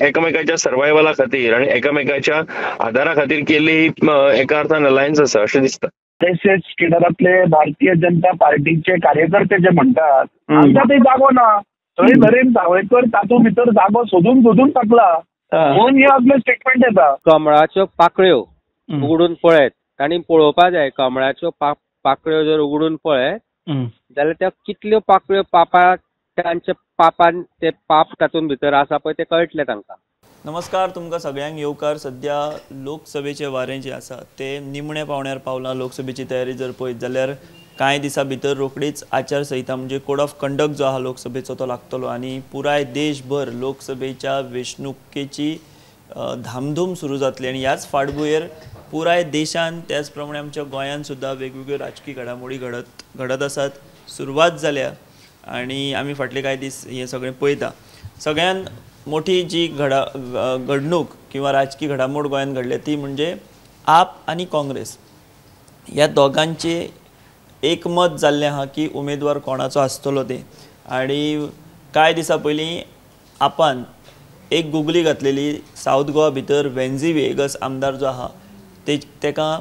एकामेकाच्या सर्वायवला खातीर आणि एकामेकाच्या आदारा खातीर केल्ली एका अर्थान अलायन्स आसा अशें दिसता. तशेंच केंद्रांतले भारतीय जनता पार्टीचे कार्यकर्ते जे म्हणटात आमकां थंय जागो ना, थंय नरेंद्र सावयकर तातूंत भितर जागो सोदून सोदून टाकला म्हणून हे आपले स्टेटमेंट येता. कमळाच्यो पाकळ्यो उगडून पळयत तांणी पळोवपा जाय, कमळाच्यो पाकळ्यो जर उगडून पळयत जाल्यार त्या कितल्यो पाकळ्यो पापा तांच्या पापान ते पाप तातूंत भितर आसा पळय ते कळटलें तांकां. नमस्कार, तुमकां सगळ्यांक येवकार. सद्या लोकसभेचे वारें जें आसा तें निमण्या पावण्यार पावलां. लोकसभेची तयारी जर पळयत जाल्यार कांय दिसां भितर रोखडीच आचारसंहिता म्हणजे कोड ऑफ कंडक्ट जो आहा लोकसभेचो तो लागतलो आनी पुराय देशभर लोकसभेच्या वेंचणुकेची धामधूम सुरू जातली. आनी ह्याच फाटभुंयेर पुराय देशान त्याच प्रमाणे आमच्या गोंयांत सुद्दां वेगवेगळ्यो राजकी घडामोडी घडत आसात, सुरवात जाल्या आनी आमी फाटले कांय दीस हें सगळें पळयता. सगळ्यान मोठी जी घडणूक किंवा राजकी घडामोड गोंयांत घडल्या ती म्हणजे आप आनी काँग्रेस ह्या दोगांचे एकमत जाल्लें आहा की उमेदवार कोणाचो आसतलो ते. आनी कांय दिसां पयलीं आपान एक गुगली घातलेली सावथ गोवा भितर वेन्झी व्हिएगस आमदार जो आहा तेका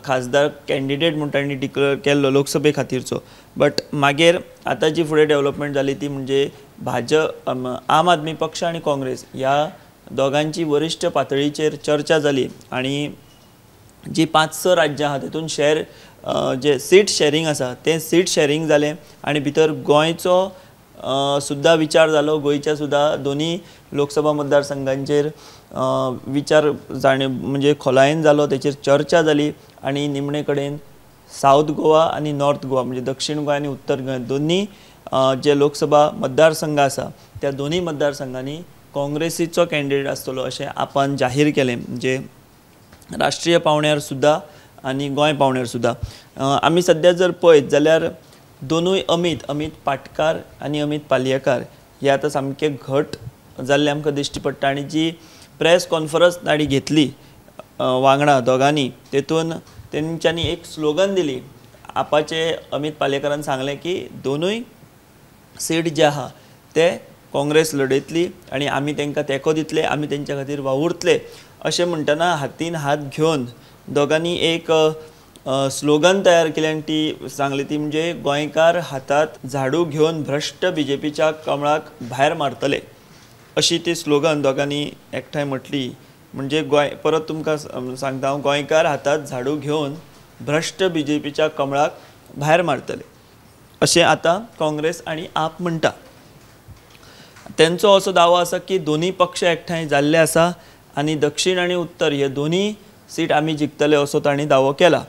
खासदार कॅन्डिडेट म्हूण तांणी डिक्लेअर केल्लो लोकसभे खातीरचो. बट मागीर आतां जी फुडें डेव्हलपमेंट जाली ती म्हणजे भाजप, आम आदमी पक्ष आनी काँग्रेस ह्या दोगांची वरिश्ठ पातळीचेर चर्चा जाली आनी जी 5-6 राज्यां आहा तेतून शेर जे सीट शेरींग आसा तें सीट शेरींग जालें आनी भितर गोंयचो सुद्दां विचार जालो. गोंयच्या सुद्दां दोनी लोकसभा मतदारसंघांचेर विचार जाणे म्हणजे खोलायेन जालो, तेचेर चर्चा जाली आनी निमणे कडेन सावथ गोवा आनी नॉर्थ गोवा म्हणजे दक्षिण गोंय आनी उत्तर गोंय दोनी जे लोकसभा मतदारसंघ आसा त्या दोनी मतदारसंघांनी काँग्रेसीचो कॅन्डिडेट आसतलो अशें आपान जाहीर केलें, म्हणजे राष्ट्रीय पावण्यार सुद्दां आनी गोंय पावण्यार सुद्दां. आमी सद्या जर पळयत जाल्यार दोनूय अमीत पाटकार आनी अमीत पालयेकार हे आतां सामके घट जाल्ले आमकां दिश्टी पडटा. आनी जी प्रेस कॉन्फरन्स तांणी घेतली वांगडा दोगांनी तेतून तेंच्यांनी एक स्लोगन दिली. आपाचे अमीत पालयेकारान सांगलें की दोनूय सीट जे आहा ते काँग्रेस लढयतली आनी आमी तांकां तेंको दितले, आमी तेंच्या खातीर वावुरतले अशें म्हणटना हातीन हात घेवन दोगांनी एक स्लोगन तयार केलें आनी ती सांगली ती म्हणजे गोंयकार हातात झाडू घेवन भ्रश्ट बीजेपीच्या कमळाक भायर मारतले अशी ती स्लोगन दोगांनी एकठांय म्हटली. म्हणजे गोंय, परत तुमकां सांगता हांव, गोंयकार हातात झाडू घेवन भ्रश्ट बीजेपीच्या कमळाक भायर मारतले अशें आतां काँग्रेस आनी आप म्हणटा. तेंचो असो दावो आसा की दोनी पक्ष एकठांय जाल्ले आसा आनी दक्षिण आनी उत्तर हे दोनी सीट आमी जिखतले असो तांणी दावो केला.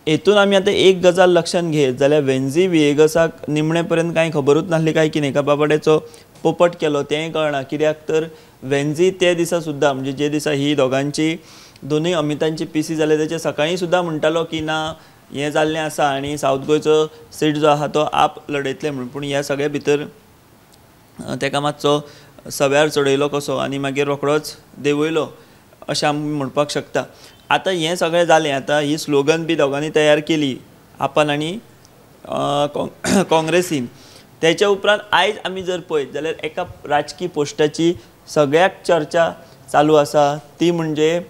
हेतून आमी आतां एक गजाल लक्षांत घेत जाल्यार वेन्झी व्हिएगसाक निमणे पर्यंत कांय खबरूच नासली काय कितें, का बाबड्याचो पोपट केलो तेंय कळना. कित्याक तर वेन्झी ते दिसा सुद्दां म्हणजे जे दिसा ही दोगांची दोनूय अमितांची पीसी जाले तेचे सकाळीं सुद्दां म्हणटालो की ना हें जाल्लें आसा आनी सावथ गोंयचो सीट जो आहा तो आप लढयतले म्हणून. पूण ह्या सगळ्या भितर तेका मातसो सव्यार चडयलो कसो आनी मागीर रोखडोच देंवयलो अशें आमी म्हणपाक शकता. आतां हें सगळें जालें, आतां ही स्लोगन बी दोगांनी तयार केली आपान आनी काँग्रेसीन. तेच्या उपरांत आयज आमी जर पळयत जाल्यार एका राजकी पोस्टाची सगळ्याक चर्चा चालू आसा ती म्हणजे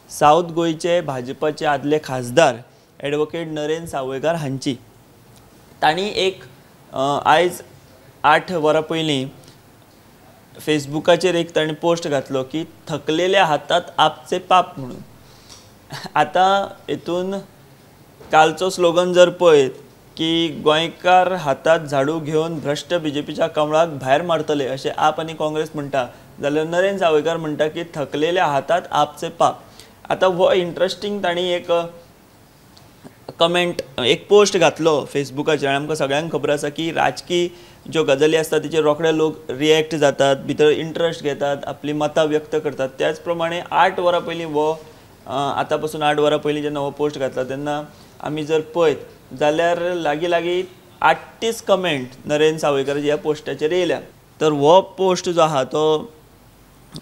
सावथ गोंयचे भाजपाचे आदले खासदार एडवोकेट नरेंद्र सावयकार हांची. तांणी एक आयज 8 वरां पयलीं फेसबुकाचेर एक तांणी पोस्ट घातलो की थकलेल्या हातात आपचे पाप म्हणून. आतां हेतून कालचो स्लोगन जर पळयत की गोंयकार हातात झाडू घेवन भ्रश्ट बीजेपीच्या कमळाक भायर मारतले अशें आप आनी काँग्रेस म्हणटा जाल्यार नरेंद्र सावयकार म्हणटा की थकलेल्या हातात आपचे पाप. आतां हो इंट्रस्टींग तांणी एक कमेंट, एक पोस्ट घातलो फेसबुकाचेर आनी आमकां सगळ्यांक खबर आसा की राजकी ज्यो गजाली आसता तेचेर रोखडे लोक रिएक्ट जातात, भितर इंट्रस्ट घेतात, आपली मतां व्यक्त करतात. त्याच प्रमाणे 8 वरां पयलीं हो आतां पासून 8 वरां पयलीं जेन्ना हो पोस्ट घातला तेन्ना आमी जर पळयत जाल्यार लागीं लागीं 38 कमेंट नरेंद्र सावयकाराच्या ह्या पोस्टाचेर येयल्या. तर हो पोस्ट जो आहा तो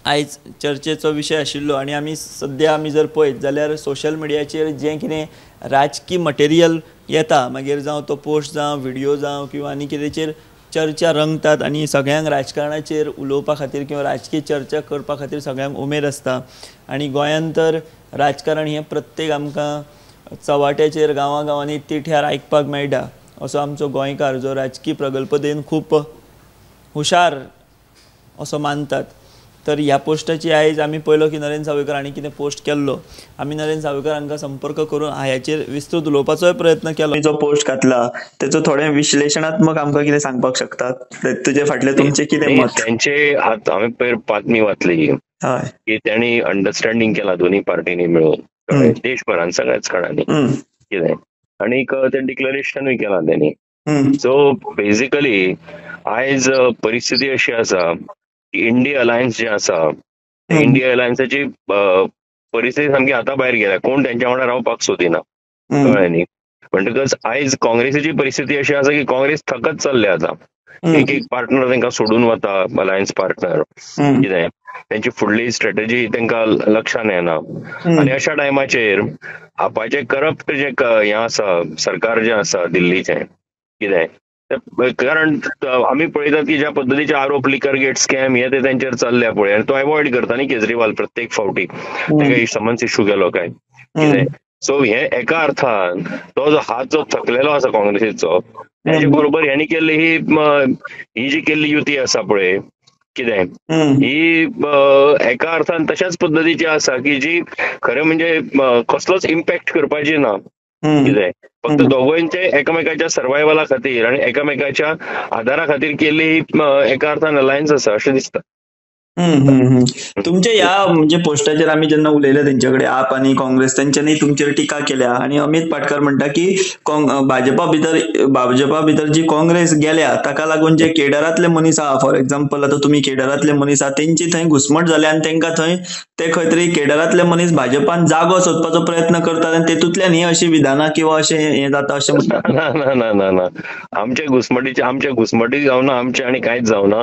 आयज चर्चेचो विशय आशिल्लो आनी आमी सद्या आमी जर पळयत जाल्यार सोशल मिडियाचेर जें कितें राजकी मटेरियल येता मागीर जावं तो पोस्ट जावं, व्हिडियो जावं किंवा आनी कितेंचेर चर्चा रंगतात आनी सगळ्यांक राजकारणाचेर उलोवपा खातीर किंवा राजकीय चर्चा करपा खातीर सगळ्यांक उमेद आसता. आनी गोंयांत तर राजकारण हें प्रत्येक आमकां चवाट्याचेर गांवां गांवांनी तिठ्यार आयकपाक मेळटा. असो आमचो गोंयकार जो राजकीय प्रगल्भतेन खूब हुशार असो मानतात. तर ह्या पोस्टाची आयज आमी पळयलो की नरेंद्र सावयकर हांणी कितें पोस्ट केल्लो. आमी नरेंद्र सावयकर हांकां संपर्क करून हाचेर विस्तृत उलोवपाचोय प्रयत्न केलो. जो पोस्ट घातला तेचो थोडें विश्लेशणात्मक आमकां कितें सांगपाक शकतात, तुजे फाटलें तुमचें कितें मत? त्यांचे हात हांवें पयर बातमी वाचली की त्यांनी अंडरस्टँडींग केला दोन्ही पार्टींनी मिळून देशभरान सगळ्याच कडांनी कितें, आनीक ते डिक्लरेशनूय केलां त्यांनी. सो बेजिकली आयज परिस्थिती अशी आसा की इंडिया अलायन्स जे आसा, इंडिया अलायन्साची परिस्थिती सामकी हाता भायर गेल्या. कोण तेंच्या वांगडा रावपाक सोदिना, कळ्ळें न्ही. म्हणटकच आयज काँग्रेसीची परिस्थिती अशी आसा की काँग्रेस थकत चल्ल्या आतां. एक एक पार्टनर तांकां सोडून वता, अलायन्स पार्टनर कितें, तेंची फुडली स्ट्रेटजी तांकां लक्षान येना. आनी अशा टायमाचेर आपाचें करप्ट जें हें आसा सरकार जें आसा दिल्लीचें कितें, कारण आमी पळयतात की ज्या पद्दतीचे आरोप लिकर गेट स्कॅम हे ते तेंचेर चल्ल्या पळय, आनी तो अवॉयड करता न्ही केजरीवाल प्रत्येक फावटी ताका समन्स इश्यू केलो काय कितें. सो हे एका अर्थान तो जो हात जो थकलेलो आसा काँग्रेसीचो, तेजे बरोबर हेणी केल्ली ही जी केल्ली युती आसा पळय कितें, ही एका अर्थान तशाच पद्दतीची आसा की जी खरें म्हणजे कसलोच इम्पॅक्ट करपाची ना कितें, फक्त दोगांयचे एकामेकाच्या सर्वायवला खातीर आनी एकामेकाच्या आदारा खातीर केल्ली एका अर्थान अलायन्स आसा अशें दिसता. तुमचे ह्या म्हणजे पोस्टाचेर आमी जेन्ना उलयले तेंचे कडेन, आप आनी काँग्रेस, तेंच्यांनी तुमचेर टिका केल्या आनी अमित पाटकर म्हणटा की भाजपा भितर जी काँग्रेस गेल्या ताका लागून जे केडरांतले मनीस आहा, फॉर एक्झाम्पल आतां तुमी केडरांतले मनीस आहा, तेंची थंय घुसमट जाल्या आनी तेंकां थंय ते खंय तरी केडरांतले मनीस भाजपान जागो सोदपाचो प्रयत्न करतात आनी तेतूंतल्यान ही अशी विधानां किंवा अशें हें जाता अशें म्हणटा. ना ना ना ना ना, आमचे घुसमटी जावना, आमचे आनी कांयच जावना.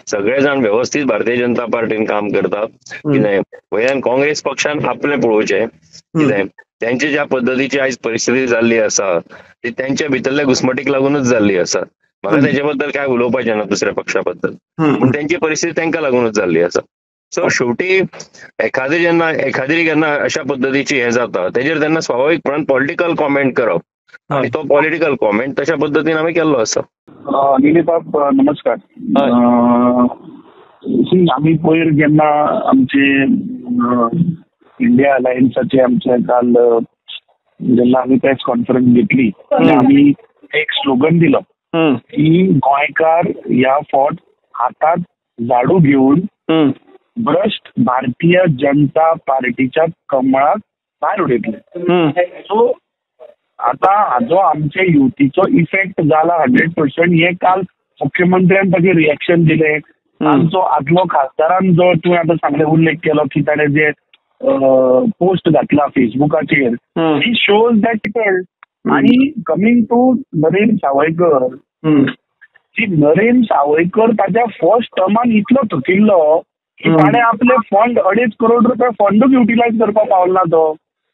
सगळे जाण व्यवस्थीत भारतीय जनता पार्टीन काम करता कितें. वयल्यान काँग्रेस पक्षान आपलें पळोवचें कितें, त्यांची ज्या पद्दतीची आयज परिस्थिती जाल्ली आसा ती त्यांच्या भितरल्या घुसमटीक लागूनच जाल्ली आसा. म्हाका तेजे बद्दल काय उलोवपाचें ना दुसऱ्या पक्षा बद्दल, पूण तेंची परिस्थिती तांकां लागूनच जाल्ली आसा. सो शेवटी एखादी जेन्ना अशा पद्दतीची हें जाता तेजेर तेन्ना स्वाभावीकपणान पॉलिटिकल कॉमेंट करप, आनी तो पॉलिटिकल कॉमेंट तशा पद्दतीन आमी केल्लो आसा. निलीबाब नमस्कार. आमी पयर जेन्ना आमचे इंडिया अलायन्साचे आमचे काल जेन्ना आमी प्रेस कॉन्फरन्स घेतली तेन्ना आमी एक स्लोगन दिलो की गोंयकार ह्या फावट हातात झाडू घेवन भ्रश्ट भारतीय जनता पार्टीच्या कमळाक भायर उडयतले. सो आतां हाजो आमचे युतीचो इफेक्ट जाला 100%. हे काल मुख्यमंत्र्यान ताचेर रिएक्शन दिलें. आमचो आदलो खासदारान जो तुवें आतां सांगलें उल्लेख केलो की ताणें जे पोस्ट घातला फेसबुकाचेर, he shows that. आनी कमींग टू नरेंद्र सावयकर, की नरेंद्र सावयकर ताच्या फर्स्ट टर्मान इतलो थकिल्लो की ताणें आपले फंड 2.5 करोड रुपया फंडूच युटिलायज करपाक पावलो ना तो.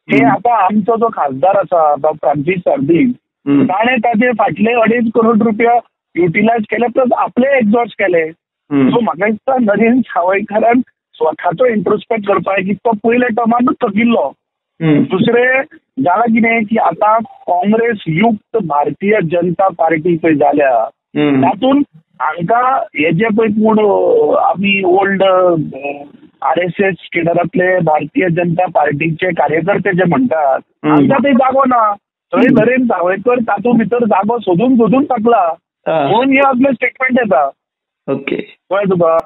हे आतां आमचो जो खासदार आसा डॉ फ्रांसीस सार्दीन, ताणें ताचे फाटले 2.5 करोड रुपया युटिलायज केले प्लस आपले एक्झॉस्ट केले. सो म्हाका दिसता नरेंद्र सावयकरान स्वताचो इंट्रोस्पेक्ट करपाक की तो पयल्या टर्मानूच थकिल्लो. दुसरें जालां कितें की आतां काँग्रेस युक्त भारतीय जनता पार्टी पळय जाल्या तातूंत हांकां हे जे पळय कोण आमी ओल्ड RSS केडरांतले भारतीय जनता पार्टीचे कार्यकर्ते जे म्हणटात हांकां थंय जागो ना. थंय नरेंद्र सावयकर तातूंत भितर जागो सोदून सोदून टाकला म्हणून हे असले स्टेटमेंट येता. ओके,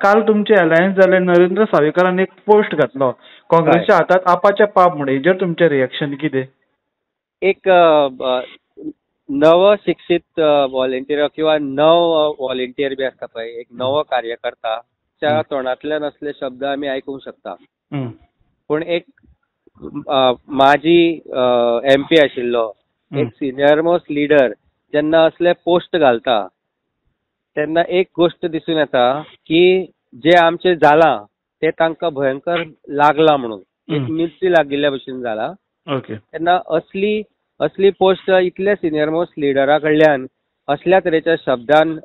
काल तुमचे अलायन्स जाले, नरेंद्र सावयकरान एक पोस्ट घातलो काँग्रेसच्या हातात आपाचे पाप म्हणून, हेजेर तुमचें रिएक्शन कितें? एक नव शिक्षीत व्हॉलेंटियर किंवा नव व्हॉलेंटियर बी आसता पळय, एक नवो कार्यकर्ता च्या तोंडांतल्यान असले शब्द आमी आयकूंक शकता. पूण एक माजी MP आशिल्लो एक सिनियर मोस्ट लिडर जेन्ना असले पोस्ट घालता तेन्ना एक गोश्ट दिसून येता की जे आमचें जालां तें तांकां भयंकर लागलां म्हणून, एक मिर्ची लागिल्ल्या भशेन जालां. तेन्ना असली असली पोस्ट इतल्या सिनियर मोस्ट लिडरा कडल्यान असल्या तरेच्या शब्दान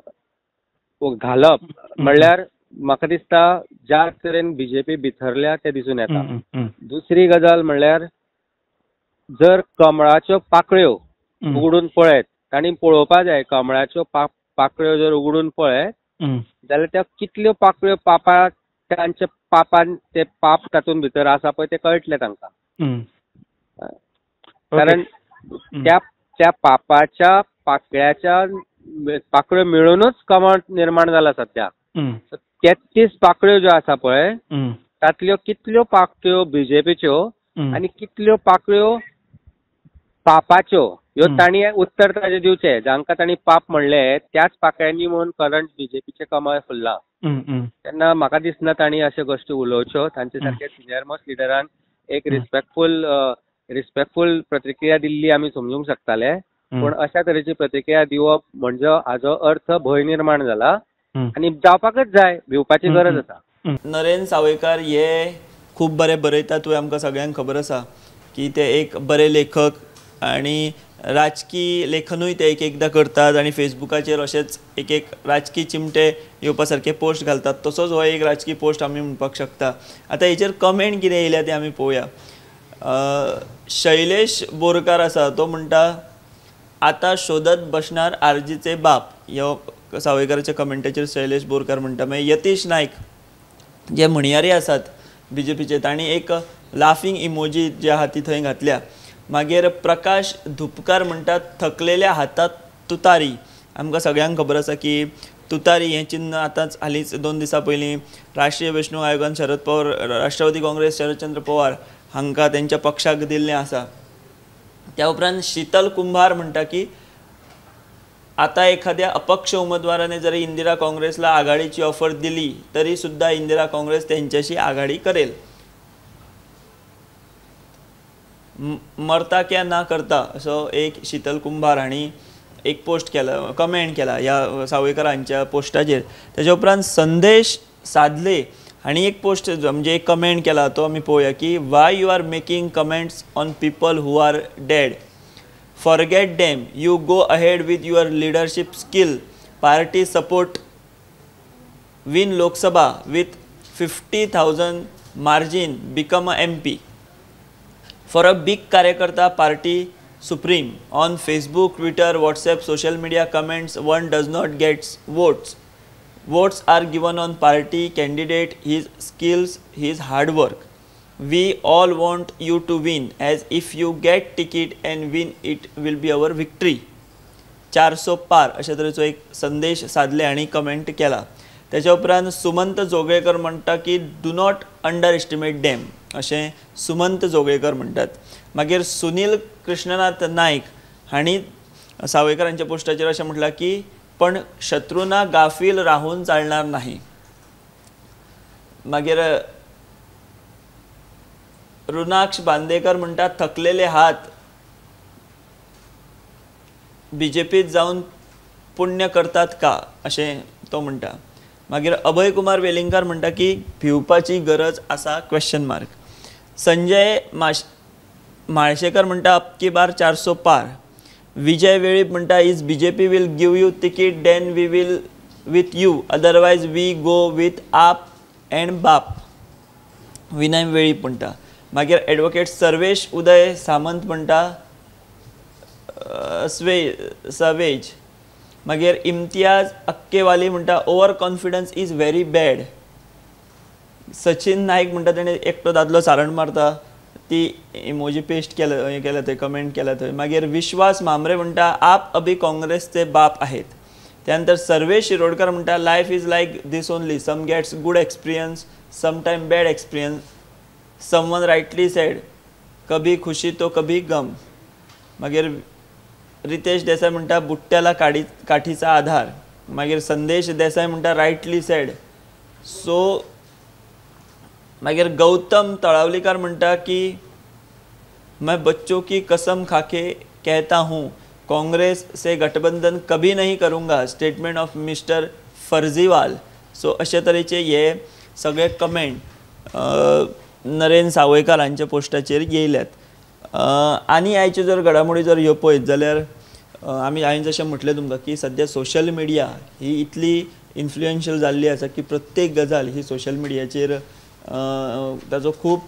घालप म्हणल्यार म्हाका दिसता ज्या तरेन बीजेपी बिथरल्या तें दिसून येता. दुसरी गजाल म्हणल्यार जर कमळाच्यो पाकळ्यो उगडून पळयत तांणी पळोवपा जाय, कमळाच्यो पाकळ्यो जर उगडून पळयत जाल्यार त्या कितल्यो पाकळ्यो पापा तांच्या पापान ते पाप तातूंत भितर आसा पळय ते कळटलें तांकां. कारण त्या त्या पापाच्या पाकळ्याच्या पाकळ्यो मेळूनच कमळ निर्माण जाला सध्या. 33 पाकळ्यो ज्यो आसा पळय तातल्यो कितल्यो पाकळ्यो बीजेपीच्यो आनी कितल्यो पाकळ्यो पापाच्यो ह्यो तांणी उत्तर ताजें दिवचें. जांकां तांणी पाप म्हणलें त्याच पाकळ्यांनी म्हणून करंट बीजेपीचें कमळ फुल्लां. तेन्ना म्हाका दिसना तांणी अश्यो गोश्टी उलोवच्यो. तांचे सारके सिनियर मोस्ट लिडरान एक रिस्पेक्टफूल प्रतिक्रिया दिल्ली आमी समजूंक शकताले, पूण अशा तरेची प्रतिक्रिया दिवप म्हणजे हाजो अर्थ भंय निर्माण जाला आनी जावपाकच जाय, भिवपाची गरज आसा. नरेंद्र सावयकार हे खूब बरे बरयतात, आमकां सगळ्यांक खबर आसा की ते एक बरे लेखक आनी राजकी लेखनूय ते एक एकदां करतात आनी फेसबुकाचेर अशेंच एक एक राजकी चिमटे येवपा सारके पोस्ट घालतात. तसोच हो एक राजकी पोस्ट आमी म्हणपाक शकता. आतां हेचेर कमेंट कितें येयल्या ते आमी पळोवया. शैलेश बोरकार आसा तो म्हणटा आतां शोधत बसणार आरजीचे बाप. ह्यो सावयकाराच्या कमेंटाचेर शैलेश बोरकार म्हणटा. मागीर यतीश नायक जे म्हणयारी आसात बीजेपीचे तांणी एक लाफींग इमोजी जी आहा ती थंय घातल्या. मागीर प्रकाश धुपकार म्हणटात थकलेल्या हातात तुतारी. आमकां सगळ्यांक खबर आसा की तुतारी हें चिन्न आतांच हालींच 2 दिसां पयलीं राष्ट्रीय वेंचणूक आयोगान शरद पवार, राष्ट्रवादी काँग्रेस शरदचंद्र पवार हांकां तेंच्या पक्षाक दिल्लें आसा. त्या उपरांत शीतल कुंभार म्हणटा की आता एखाद्या अपक्ष उमेदवाराने जरी इंदिरा काँग्रेसला आघाडीची ऑफर दिली तरी सुद्धा इंदिरा काँग्रेस त्यांच्याशी आघाडी करेल. मरता क्या ना करता असो एक शीतल कुंभार हांणी एक पोस्ट केला, कमेंट केला ह्या सावयकार हांच्या पोस्टाचेर. तेच्या उपरांत संदेश साधले हांणी एक पोस्ट म्हणजे एक कमेंट केला तो आमी पळोवया की why you are making comments on people who are dead, forget them, you go ahead with your leadership skill, party support, win Lok Sabha with 50,000 margin, become a MP. For a big कार्यकर्ता party supreme. On Facebook, Twitter, WhatsApp, social media comments one does not gets votes. Votes are given on party candidate, his skills, his hard work. We all want you to win, as if you get ticket and win it will be our victory. 400 पार अशा तरेचो एक संदेश साधले आनी comment केला. त्याच्या उपरांत सुमंत जोगळेकर म्हणटा की do not under estimate them अशें सुमंत जोगळेकर म्हणटात. मागीर सुनील कृष्णनाथ नायक हांणी सावयकारांच्या पोस्टाचेर अशें म्हटलां की पण शत्रूंना गाफील राहून चालणार नाही. मागीर रुनाक्ष बांदेकर म्हणटात थकलेले हात बीजेपीत जावन पुण्य करतात का अशें तो म्हणटा. मागीर अभय कुमार वेलिंगकार म्हणटा की भिवपाची गरज आसा क्वेश्चन मार्क. संजय म्हाळशेकर म्हणटा अबकी बार 400 पार. विजय वेळीप म्हणटा is BJP will give you ticket then we will with you, otherwise we go with AAP and बाप, विनय वेळीप म्हणटा. मागीर एडवोकेट सर्वेश उदय सामंत म्हणटा सवेज. मागीर इम्तियाज अक्केवाली म्हणटा over confidence is very bad. Sachin Naik म्हणटा तेणें एकटो दादलो सारण मारता ती इमोजी पेस्ट केल्या हें केल्या थंय कमेंट केल्या थंय. मागीर विश्वास म्हांबरे म्हणटा आप अभी काँग्रेसचे बाप आहेत. त्यानंतर सर्वेश शिरोडकर म्हणटा life is like this only, some gets good experience, some time bad experience, someone rightly said कभी खुशी तो कभी गम. मागीर रितेश देसाय म्हणटा बुट्ट्याला काठीचा आधार. मागीर संदेश देसाय म्हणटा रायटली सेड. सो मागीर गौतम तळावलीकर म्हणटा की मैं बच्चों की कसम खाके कहता हूँ कांग्रेस से गठबंधन कभी नहीं करूँगा, स्टेटमेंट ऑफ मिस्टर फर्जीवाल. सो अशे तरेचे हे सगळे कमेंट नरेंद्र सावयकार हांच्या पोस्टाचेर येयल्यात. आनी आयच्यो जर घडामोडी जर ह्यो पळयत जाल्यार आमी हांवें जशें म्हटलें तुमकां की सद्या सोशल मिडिया ही इतली इन्फ्लुएन्शियल जाल्ली आसा की प्रत्येक गजाल ही सोशल मिडियाचेर ताजो खूब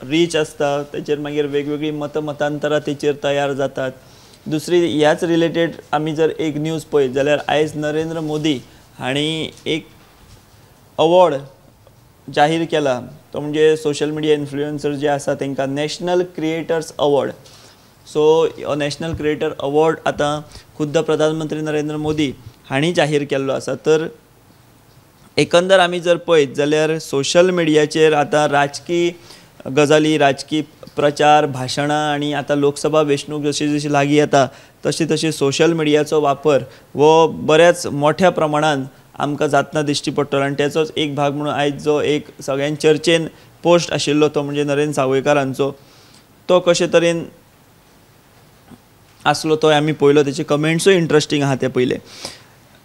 रीच आसता, तेचेर मागीर वेगवेगळीं मतमतांतरां तेचेर तयार जातात. दुसरी ह्याच रिलेटेड आमी जर एक न्यूज पळयत जाल्यार आयज नरेंद्र मोदी हांणी एक अवॉर्ड जाहीर केला, तो म्हणजे सोशल मिडिया इन्फ्लुएन्सर जे आसा तांकां national creators award. So हो नॅशनल क्रिएटर अवॉर्ड आतां खुद्द प्रधानमंत्री नरेंद्र मोदी हांणी जाहीर केल्लो आसा. तर एकंदर आमी जर पळयत जाल्यार सोशल मिडियाचेर आतां राजकी गजाली, राजकी प्रचार, भाशणां आनी आतां लोकसभा वेंचणूक जशी जशी लागीं येता तशी तशी सोशल मिडियाचो वापर हो बऱ्याच मोठ्या प्रमाणान आमकां जातना दिश्टी पडटलो. आनी तेचोच एक भाग म्हणून आयज जो एक सगळ्यान चर्चेन पोस्ट आशिल्लो तो म्हणजे नरेंद्र सावयकार हांचो, तो कशे तरेन आसलो तो आमी पळयलो, तेचे कमेंट्सूय इंट्रस्टींग आहा ते पयले.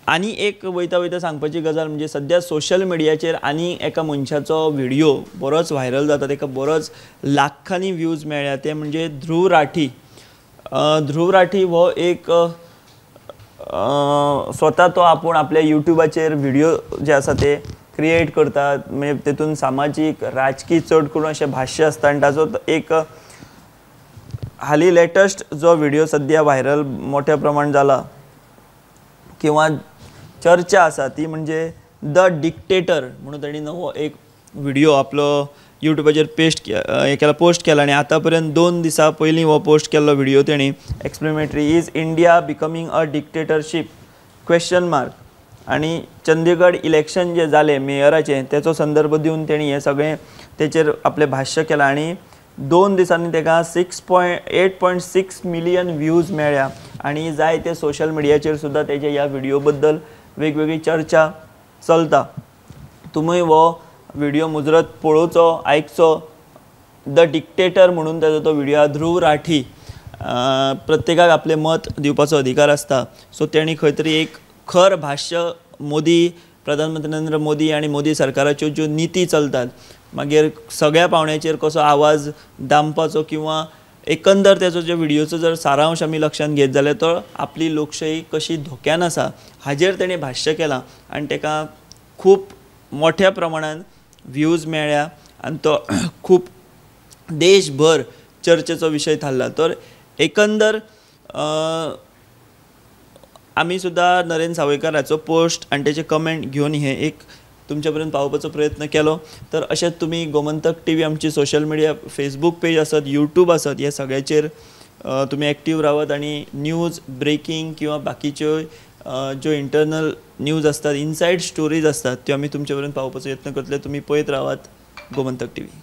आनी एक वयता वयता सांगपाची गजाल म्हणजे सद्या सोशल मिडियाचेर आनी एका मनशाचो व्हिडियो बरोच व्हायरल जाता, ताका बरोच लाखांनी व्यूज मेळ्ळ्या, ते म्हणजे ध्रुव राठी. ध्रुव राठी हो एक स्वता तो आपूण आपल्या युट्यूबाचेर व्हिडियो जे आसा ते क्रिएट करता, म्हणजे तेतून सामाजीक राजकी चड करून अशें भाश्य आसता. आनी ताजो एक हालीं लेटस्ट जो व्हिडियो सद्या व्हायरल मोठ्या प्रमाण जाला किंवा चर्चा आसा ती म्हणजे the dictator म्हणून तांणी नवो एक व्हिडियो आपलो युट्यूबाचेर पेस्ट केला, पोस्ट केला. आनी आतां पर्यंत 2 दिसां पयलीं हो पोस्ट केल्लो व्हिडियो तेणी explanatory is India becoming a dictatorship question mark आनी चंदीगड इलेक्शन जें जालें मेयराचें तेचो संदर्भ दिवन तेणी हें सगळें तेचेर आपलें भाश्य केलां. आनी 2 दिसांनी ताका 8.6 मिलियन व्यूज मेळ्ळ्या आनी जायते सोशल मिडियाचेर सुद्दां तेजे ह्या व्हिडियो बद्दल वेगवेगळी चर्चा चलता. तुमी हो व्हिडियो मुजरत पळोवचो, आयकचो. The dictator म्हणून ताजो तो व्हिडियो. ध्रुव राठी, प्रत्येकाक आपलें मत दिवपाचो अधिकार आसता, सो तेणी खंय तरी एक खर भाश्य मोदी, प्रधानमंत्री नरेंद्र मोदी आनी मोदी सरकाराच्यो ज्यो निती चलतात मागीर सगळ्या पावंड्याचेर कसो आवाज दामपाचो किंवा एकंदर तेजो जो व्हिडियोचो जर सारांश आमी लक्षांत घेत जाल्यार तो आपली लोकशाही कशी धोक्यान आसा हाजेर तेणें भाश्य केलां आनी ताका खूब मोठ्या प्रमाणान व्यूज मेळ्ळ्या आनी तो खूब देशभर चर्चेचो विशय थारला. तर एकंदर आमी सुद्दां नरेंद्र सावयकार हाचो पोस्ट आनी तेचे कमेंट घेवन हे एक तुमच्या पर्यंत पावोवपाचो प्रयत्न केलो. तर अशेंच तुमी गोमंतक टीव्ही आमची सोशल मिडिया फेसबूक पेज आसत, यूट्यूब आसत, ह्या सगळ्याचेर तुमी एक्टीव रावत आनी न्यूज ब्रेकींग किंवा बाकीच्यो ज्यो इंटरनल न्यूज आसतात, इनसायड स्टोरीज आसतात त्यो आमी तुमचे पर्यंत पावोवपाचो यत्न करतले. तुमी पळयत रावात गोमंतक टीव्ही.